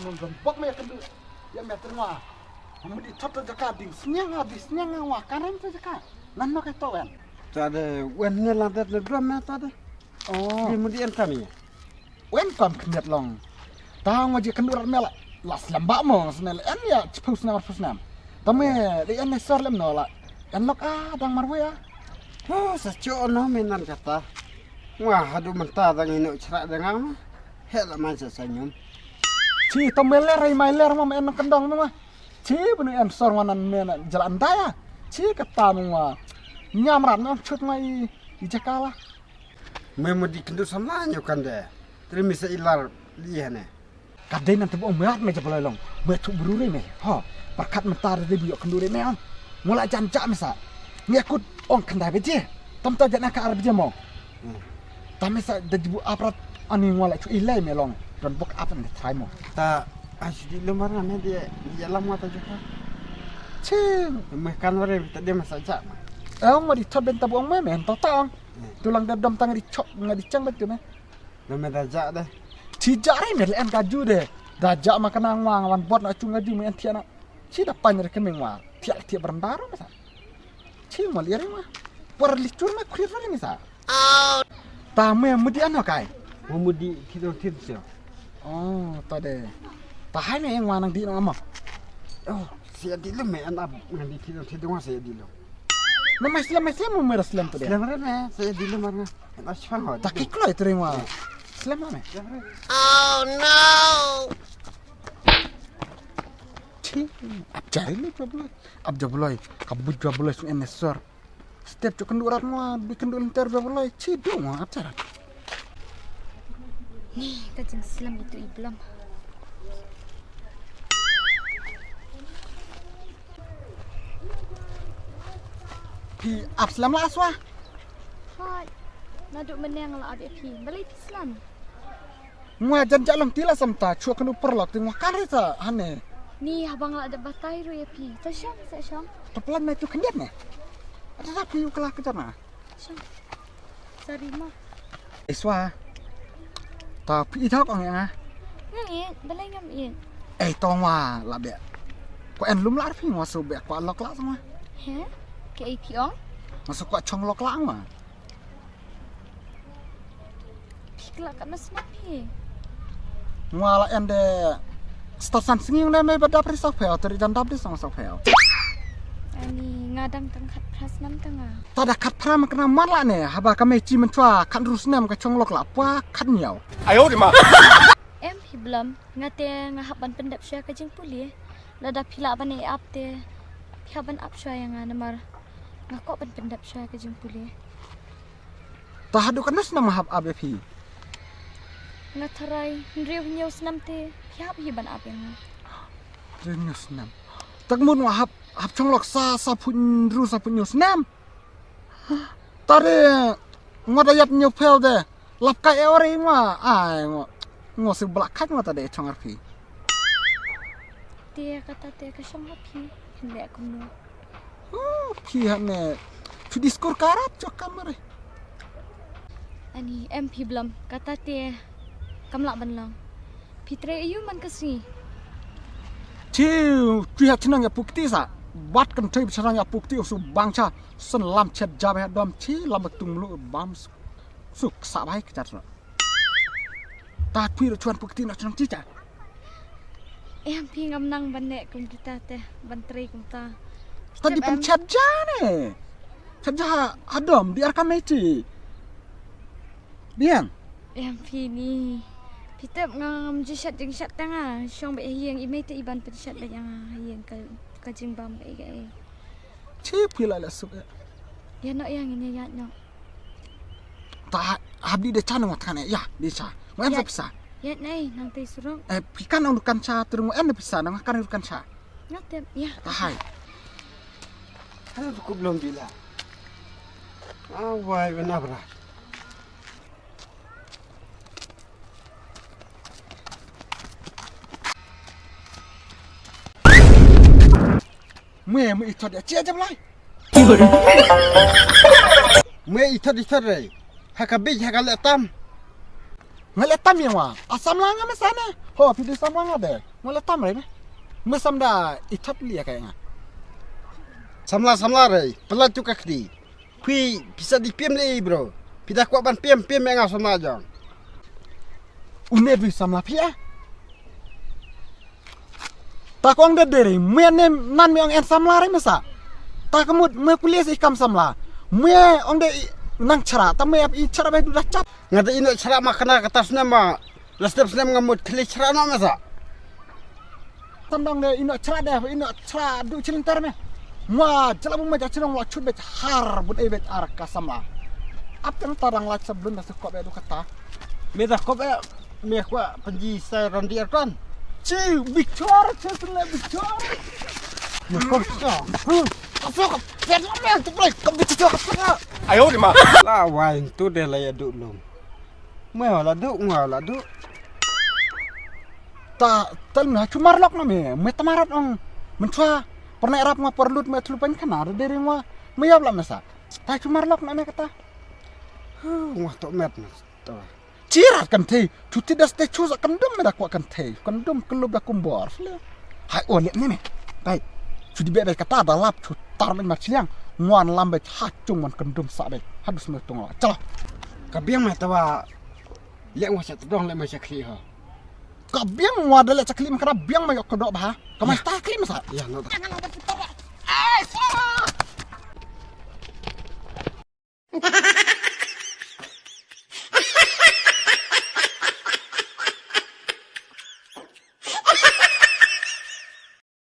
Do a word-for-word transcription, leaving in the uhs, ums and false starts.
Don bok me ka du. Ya me ter nga. Mo di thot jaka ding sniang ha di sniang nga wa karem to jaka. Nan no ka to wen. Ta de wen ne la det le drum me ta de. Oh. Di mo di en kam ye. Wen kam khnet long. Ta ngo ji kendur me la. La slem ba mo sne le en ya chipus nam pus nam. Ta me de en ne sor lem no la. En lok a dang mar ya. Oh, sa cho no me nan kata. Nga hadu menta dang ino chra dang ama. He la man sa sanyum. Chi to me ler ai mai ler ma me en kendong ma. Chi bunu en sor ma nan me na jalan daya. Chi kata ma. Nyam ran na chut ma i i jakala. Me mo di kendu sama nyo kande. Tri mi sa ilar li hane. Ka dei nan tebok me at me jabaloi long. Me tu bru re me. Ha. Perkat menta re de biok kendu re me am. Mula jan jak me sa. Nge kut ong kendai beje. Tam ta jana ka ar beje mo. Hmm. Tam me sa de jibu aprat ani mula chu ilai me long. Don bok ap ne trai mo. Ta asi di lumar na me de ya lam ngata jaka. Ching. Me kan ware ta de masa jak ma. Eh, ong mo di thot ben tabu ong me me ta ta ong. Hmm. Tulang de dom tang di chok nga di chang betu me. Lo me da jak de. Chi jak re me le en ka ju de. Da jak ma kana ngwa wan bot na chung nga ju me en thiana. Chi da pan re kemeng wa. Thiak thiak berendar me sa. Chi mo le re ma. Por li chur me khri re me sa. Ta me mudi ano kai. Mo mudi thidong thid sio. Oh, ta de. Ta hai me ngwa nang di no ma. Oh, sia di lo me an ab nang di thidong thidong sia di lo. Na mai slem mai slem mo me ra slem ta de. Slem re me sia di lo mar nga. Ena shipang ho. Ta ki kloi tring wa. Slem ma me. Slem re. Oh no. Chi, ap jai lo problem. Ap jabaloi, ka buj jabaloi sung en sor. Step chok kendu rat mo, bi kendu lenter jabaloi. Chi du mo ap jarat. Ni ka jing slem itu i blom. Phi ap slem la aswa. Hai. Nadu meneng la abi phi. Balai phi slem. Ngwa jan ja long tila samta chua kanu perlok ti ngwa kan rita hane. Ni habang la da batai ru ya phi. Ta shong sa shong. Ta plan na tu kendiat ne. Ada rapi yu kala ke jana. Shong. Sorry ma. Iswa. Ta phi ithak ong ya nga. Ngam it, balai ngam it. Eh tong wa la be. Ko en lum la phi ngwa so be ko lok la sama. He? Ke ai phi ong? Ngwa so ko chong lok la ngwa. Phi kla ka nas na phi. Ngwa la en de sta san sngi ne me ba dap ri sa pheo, teri jan dap ri sa sa pheo. Ani nga dang tang khat phra snam tang a. Ta da khat phra ma kena man la ne, haba ka me chi men chwa khat ru snam ka chong lok la pwa khat nyau. Ayo di ma. Em phi blam, nga te nga hap ban pyndep shwa ka jingpule. Lada phi lah ban ap te phi hap ban ap shwa ya nga namar nga kwah ban pyndep shwa ka jingpule. Ta haduh katno snem hap ap ïa phi? Nga tharai hynriew hynñiew snem te phi hap hi ban ap ïa nga. Hynriew hynñiew snem. Tak mut nga hap hap chonglok sa sa phu hynriew sa phu hynñiew snem. Tare nga da ïap hynñiew phew de lap kai ewre nga ai nga nga shu blak khat nga ta de chong ar phi. Te kata te ka shong ha phi. Hynriew kumno. Oh, phi hane. Phi diskur karat chok kamare. Ani em phi blam kata te kam lah ban long. Phi trei ayu man ka sngi. Phi phi ha chnang ïa pukti sa. Bat kan trei chnang ïa pukti usu bang cha. Sen lam chet jab ha dom chi lam tung lu bam su. Suk sa bai ka chat. Ta thui ro chuan pukti na chang chicha. Em phi ngam nang ban ne kum kita te ban trei kum ta. Ta di pen chat ja ne. Chat ja ha dom di ar ka mei chi. Biang. Em phi ni. Phi tep ngam ji shat jing shat tanga shong be hiang i mei te i ban pen shat be yang hiang ka ka jing bam be ga e. Chi phi la la suk. Ya no yang ini ya no. Ta hab di de cha nang wat kan ya di cha. Wan sa pisa. Ya nai nang tei surong. Eh phi kan nang dukan cha turung en pisa nang kan dukan cha. Ngat ya. Ta hai. Hal ku belum bila. Awai bena bra. Mwe mwe ithot ya chia jam lai. Mwe ithot ithot re. Haka bij haka le tam. Nga leh tam ïa nga. A samla nga mesa ne. Ho, phi dei samla nga de. Nga leh tam re ne. Me samda i thap li ïa ka ïa nga. Samla, samla re. Pynlait tu ka khdi. Phi, phi sa di pem le bro. Phi da kwah ban pem, pem ïa nga samla jong. Une dei samla phi ah. Ta kong de deri, me ne nan me ong en samla re mesa. Ta ka mut me kulis i kam samla. Me ong de i nang chara, ta me ap i chara be du da chap. Nga da ino chara ma kana kata snem ma. Last step snem nga mut khli chara no mesa. Tandang de ino chara de, ino chara du chilin ter me. Mwa jala bu me ja chilong wa chut be har but e be ar ka samla. Ap tang ta dang la chap lun da se kop e du kata. Me da kop e me kwa panji sai randi aircon. Chi bichor chi sene bichor. Me kop sa. Ka so ka pet la me tu play ka bichor ka. Ayo di ma. La wai tu de la ya du lum. Mwe la du, mwe la du. Ta tal me ha chumar lok na me, me tamarat ong. Menchwa pernah rap nga perlut me telu pen kana de deri nga. Me yap la mesa. Ta chumar lok na me kata. Huh, nga to met na. Chirat kan thei, chuti das te chu sa kandum me da kwa kan thei. Kandum kelub da kumbor. Hai o lek ni me. Bai. Chuti be be kata da lap chu tar leng ma chliang. Ngwan lam be ha chung wan kandum sa be. Hadus me tung la. Chala. Ka biang me tawa. Lek ngwa sa tdong lek ma sa khli ha. Ka biang ngwa da lek sa khli ma kra biang ma yok kodok ba ha. Ka ma sta khli ma sa. Ya no. Ai sa.